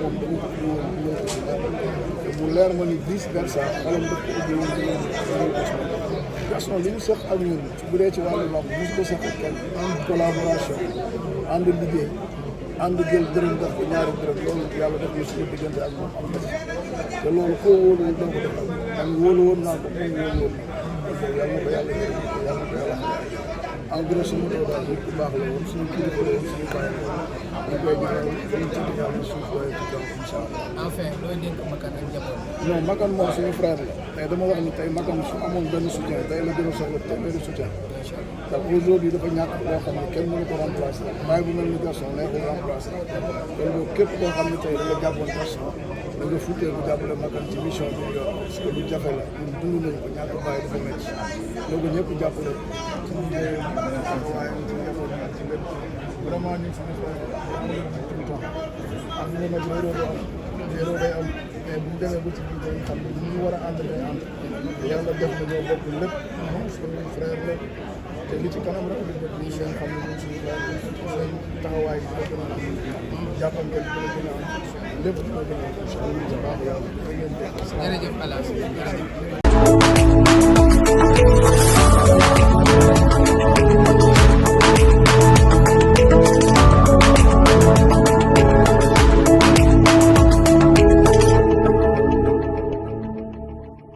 moom dañu ko ubbi woon dugal ko si te mu leer ma ni vice versa xolam daf ko ubbi woon dugal ko si Gaston li ñu seq ak ñun bu dee ci wàllu lamb mosu ko seq ak kenn collaboration ànd liggéey ànd jël dërëm def ko ñaari dërëm loolu yàlla def na suñu diggante ak moom am na te loolu koo wóoluwul doo ko defal man wóolu woon naa ko moom wóolu woon naa ko yàlla na ko yàlla yàlla na ko yàlla en gros suñu doo daal nit ku baax la woon suñu kilifa la woon suñu bàyyi la woon dañ koy ñaanal dañ ci yàlla suuf waaye ci kaw incha allah. enfin looy dénk Makan ak njaboot. non Makan moom suñu frère la tey dama wax ni tey Makan su amoon benn soutien tey la gën a soxla téeméeri soutien ndax aujourd'hui dafa ñàkk koo xam ne kenn mënu ko remplacer bàyyi bu mel ni Gaston neexul remplacer kon boobu képp koo xam ne tey da nga jàppoon Gaston da nga futtee bu jàppale Makan ci mission bi yor parce que lu jafe la ñun dund nañu ko ñàkk bàyyi dafa métti loolu ñëpp jàppale ci liggéeyam waaye ci njaboot bi ci lépp vraiment ñu suñu frère tout le temps am ñu nag réeroo day am mais bu ñu demee ba ci biir dañuy xam ne ñu war a ànd day ànd yàlla def na ñoo bokk lépp suñu frère la te li ci kanam rek li ñu leen xam ne ñun suñu frère seen taxawaay bi dina gën a am jàppante bi dina gën a am lépp dina gën a am incha allah bu baax yàlla. jërëjëf Alaaji.